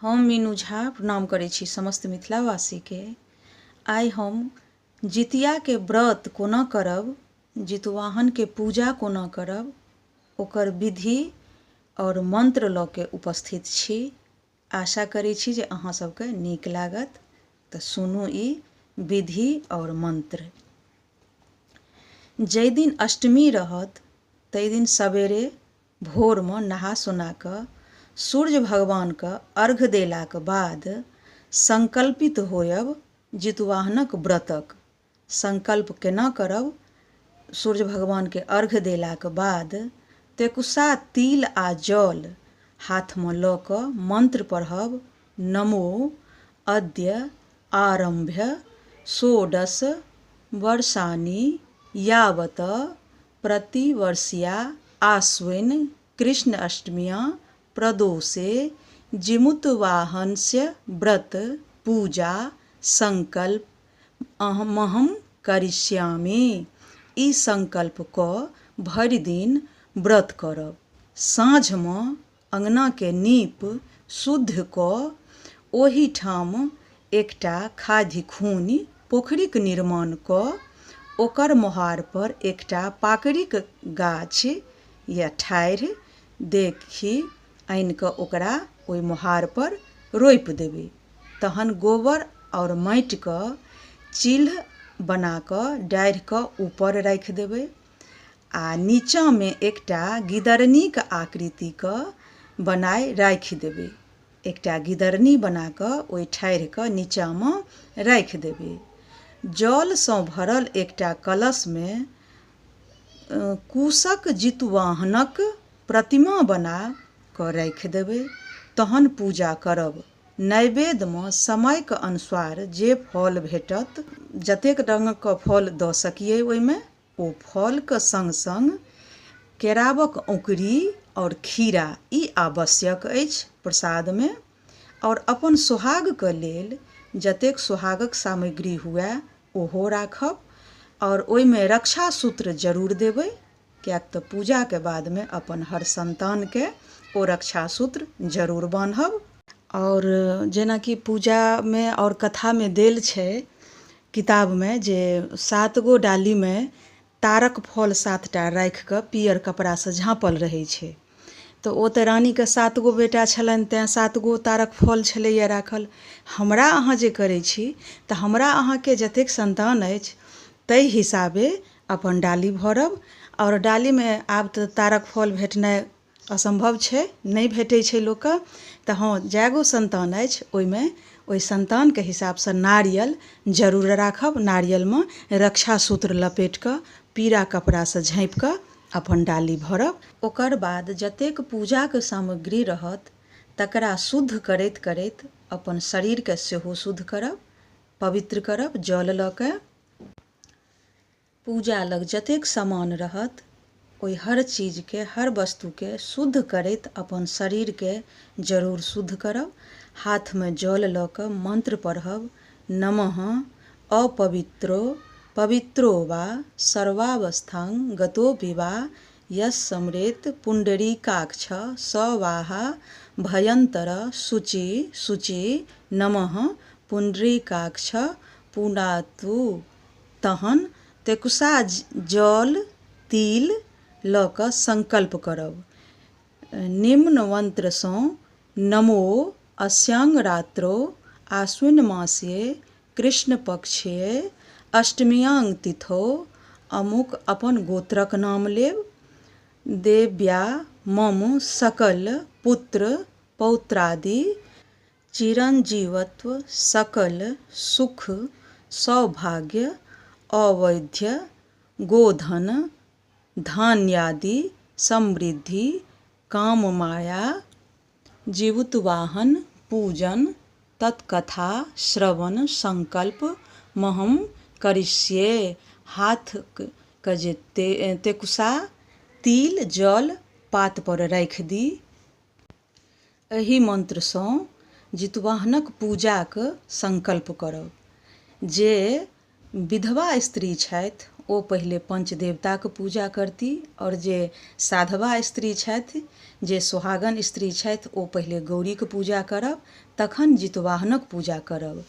हम मीनू झा प्रणाम करै छी समस्त मिथिलावासीके। आइ हम जितियाके व्रत कोना करब, जितवाहनके पूजा कोना करब, ओकर विधि आओर मन्त्र लऽ के उपस्थित छी। आशा करै छी जे अहाँ सबके नीक लागत। तऽ सुनू ई विधि आओर मन्त्र। जाहि दिन अष्टमी रहत ताहि दिन सवेरे भोरमे नहा सोना कऽ सूर्य भगवानके अर्घ देलाके बाद संकल्पित होयब जितवाहनक व्रतक। संकल्प केना करब? सूर्य भगवानके अर्घ देलाके बाद तेकुशा तिल आ जल हाथमे लऽ कऽ मन्त्र पढ़ब, नमो अद्य आरभ्य षोडश वर्षाणि यावत प्रतिवर्षिया आश्विन कृष्ण अष्टमिया प्रदोषे जिमुतवाहनस्य व्रत पूजा संकल्प अहमहं करिष्यामि। ई संकल्प कऽ भरि दिन व्रत करब। साँझमे अङ्गनाके नीप शुद्ध कऽ ओहिठाम एकटा खाधि खुनि पोखरिक निर्माण कऽ ओकर मोहार पर एकटा पाकड़िक गाछ या ठाढ़ि देखि आनिकऽ ओकरा ओहि मोहारपर रोपि देबै। तहन गोबर आओर माटिके चिल्ह बनाकऽ डाढ़िके ऊपर राखि देबै आ नीचाँमे एकटा गिदरनीके आकृतिके बनाय राखि देबै। एकटा गिदरनी बनाकऽ ओहि ठाढ़िके नीचाँमे राखि देबै। जलसँ भरल एकटा कलशमे कुशक जितवाहनक प्रतिमा बना कऽ राखि देबै। तहन पूजा करब। नैवेद्यमे समयके अनुसार जे फल भेटत, जतेक रङ्गके फल दऽ सकियै ओहिमे, ओ फलके सङ्ग सङ्ग केरावक औङ्कुरी आओर खीरा ई आवश्यक अछि प्रसादमे। आओर अपन सोहागके लेल जतेक सोहागक सामग्री हुए ओहो राखब आओर ओहिमे रक्षा सूत्र जरूर देबै, किएक तऽ पूजाके बादमे अपन हर सन्तानके ओ रक्षा सूत्र जरूर बान्हब। आओर जेनाकि पूजामे आओर कथामे देल छै किताबमे जे 7 गो डालीमे तारक फल 7 टा राखिकऽ पियर कपड़ासँ झाँपल रहै छै। तऽ ओ तऽ रानीके 7 गो बेटा छलनि, तेँ 7 गो तारक फल छलैए राखल। हमरा अहाँ जे करै छी तऽ हमरा अहाँके जतेक सन्तान अछि ताहि हिसाबे अपन डाली भरब। आओर डालीमे आब तऽ तारक फल भेटनाइ असम्भव छै, नहि भेटै छै लोकके, तऽ हँ जए गो सन्तान अछि ओहिमे ओहि सन्तानके हिसाबसँ नारियल जरूर राखब। नारियलमे रक्षा सूत्र लपेटिकऽ पीरा कपड़ासँ झाँपिकऽ अपन डाली भरब। ओकर बाद जतेक पूजाके सामग्री रहत तकरा शुद्ध करैत करैत अपन शरीरके सेहो शुद्ध करब, पवित्र करब जल लऽ के। पूजा लग जतेक सामान रहत ओहि हर चीजके हर वस्तुके शुद्ध करैत अपन शरीरके जरूर शुद्ध करब। हाथमे जल लऽ कऽ मन्त्र पढ़ब, नमः अपवित्रो पवित्रो वा सर्वावस्थां गतोऽपि वा यस्समरेत पुण्डरीकाक्ष स वाहा भयन्तर शुचि शुचि नमः पुण्डरीकाक्ष पुनातु। तहन तेकुशा जल तिल लऽ कऽ संकल्प करब निम्न मन्त्रसँ, नमो अस्यां रात्रौ आश्विन मासे कृष्ण पक्षे अष्टम्यां तिथौ अमुक अपन गोत्रक नाम लेब, देव्या मम सकल पुत्र पौत्रादि चिरञ्जीवत्व सकल सुख सौभाग्य अवैध्य गोधन धान्यादि समृद्धि काममाया जिवुतवाहन पूजन तत्कथा श्रवण संकल्प महम करिष्ये। हाथके जे तेकुशा तिल जल पात पर राखि दी। एहि मन्त्रसँ जितवाहनक पूजाक संकल्प करब। जे विधवा स्त्री छथि ओ पहिले पञ्चदेवताके पूजा करती, आओर जे साधवा स्त्री छथि, जे सोहागन स्त्री छथि, ओ पहिले गौरीके पूजा करब, तखन जितवाहनक पूजा करब।